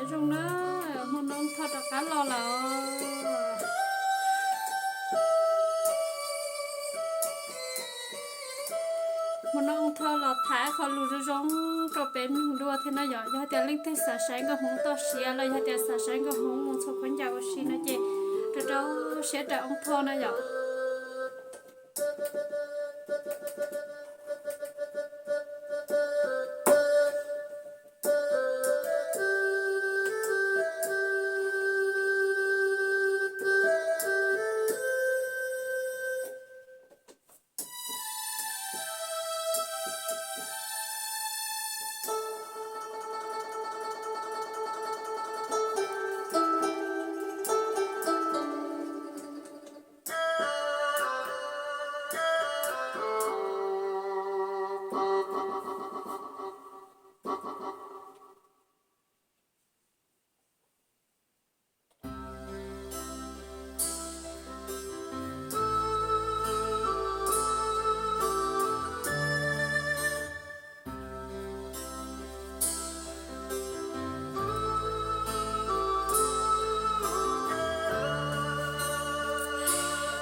Zoo na, hmo no Thoj rov qab los lawm. Hmo no Thoj los tham qhov lus zoo zoo rau peb mloog dua thiab no yom. Yog tias leej twg xav saib nkauj hmoob toj siab los yog tias xav saib nkauj hmoob mus txhua khaub ncaws ua si no ces rau rau siab rau Thoj na yom.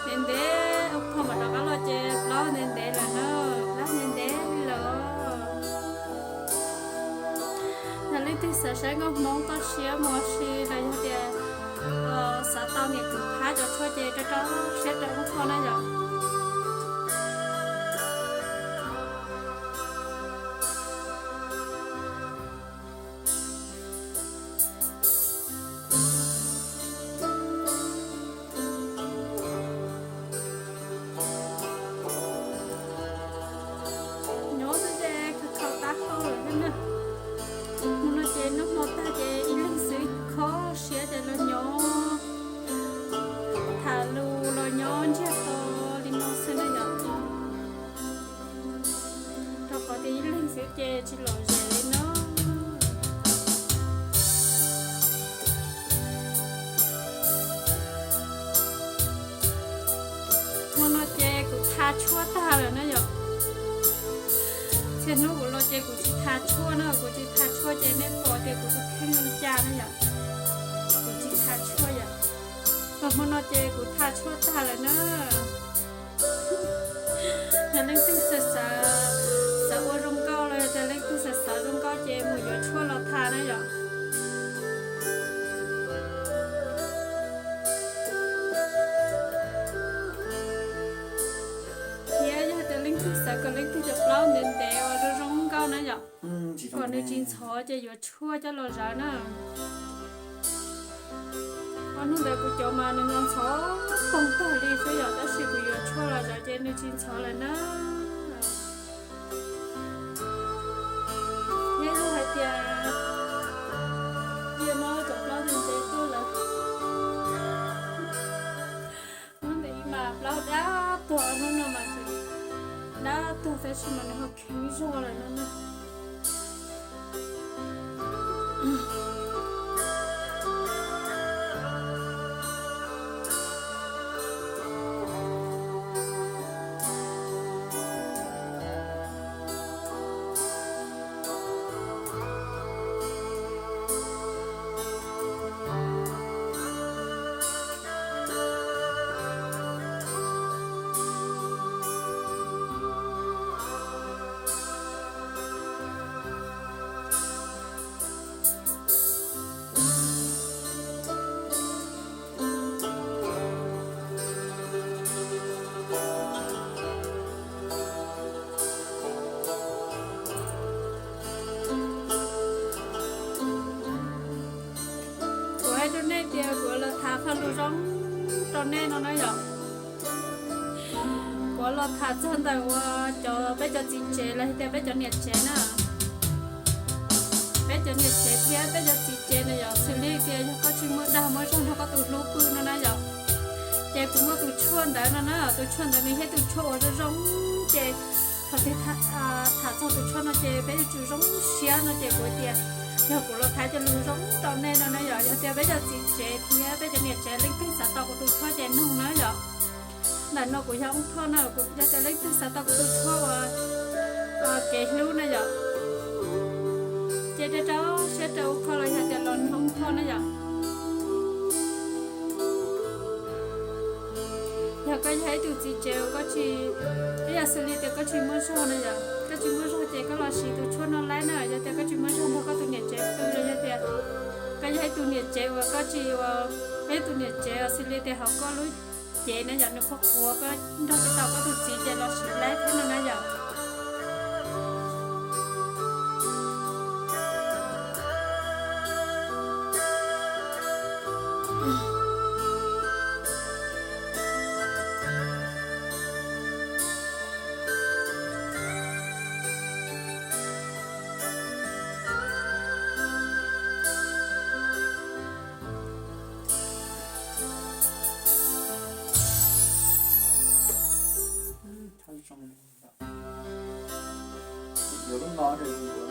Ntev ntev, Thoj mam rov qab los ces plaub ntev ntev lawm na, plaub ntev ntev lawm. Yog leej twg xav saib nkauj hmoob toj siab mus ua si los yog tias xav tau niam kwv phab cov tshuaj ces rau rau siab rau Thoj na yom. Nyob xwb ces khaws khaws qab hau lawm thiab na. Hmo no ces noj hmo tag ces ib leeg xwb kho siab ces los nyob tham lus los nyob ntsiag to li no xwb na yom. Rau qhov tias ib leeg xwb ces tsis lom zem li no. Hmo no ces kuv tha tshuaj tag lawm na yom. Txhia hnub kuv los ces kuv tsis tha tshuaj na, kuv tsis tha tshuaj ces nej pom tias kuv tus kheej zoo cas na yom. Kuv tsis tha tshuaj yom. Hmo no ces kuv tha tshuaj tag lawm na. Yog leej twg xav, xav ua zoo nkauj los yog tias leej twg xav xav zoo nkauj ces mus yuav tshuaj los tha na yom. Thiab yog tias leej twg xav kom leej twg cov plaub ntev ntev uas zoo zoo nkauj na yom, kom nws tsis ntxhov ces yuav tshuaj coj los zawv na. Ob hnub ntawd kuv cov mas nws ntxhov poog tag li xwb yom, tab sis kuv yuav tshuaj los zawv ces nws tsis ntxhov lawm na. Thiab yog hais tias cia mob cov plaub ntev ntev tuaj lawm. Hnub ntawd mas plaub dab tuag, hnub no mas tseem dab tuag tab sis mas nws ho kheev zog lawm no na. Kuv hais rau nej tias kuv los tham qhov lus zoo rau nej no na yom. Kuv los tham txog ntawm uas cov, peb cov txiv tsev los hais tias peb cov niam tsev na. Peb cov niam tsev thiab peb cov txiv tsev na yom, xws li tias yog koj tsis muaj dag muaj zog nrog koj tus hlub pw no na yom, ces kuv muaj tus tshuaj ntawd no na, tus tshuaj ntawd nws yog tus tshuaj uas zoo zoo, ces thaum twg tham txog tus tshuaj no ces peb yuav tsum zoo siab no ces kuv tias yog kuv los tham cov lus zoo rau nej no na yom. Yog tias peb cov txiv tsev thiab peb cov niam tsev leej twg xav tau kuv tus tshuaj ces nug na yom. Ntawm no kuv yog Thoj na, yog tias leej twg xav tau kuv tus tshuaj uas kev hlub na yom, ces rau rau siab rau Thoj los yog tias los Thoob thoj na yom. Yog koj yog ib tug txiv tsev uas koj tsis, ib yam xws li tias koj tsis muaj zog na yom, koj tsis muaj zog ces koj los siv tus tshuaj no laib na. Yog tias koj tsis muaj zog nrog koj tus niam tsev pw los yog tias koj yog ib tug niam tsev uas koj tsis ua, koj yog tus niam tsev uas xws li tias hauv koj lub cev na yom, nws qhuav qhuav, koj nrog tsis tau koj tus txiv ces los siv laib thiab no na yom. Yuav lub no,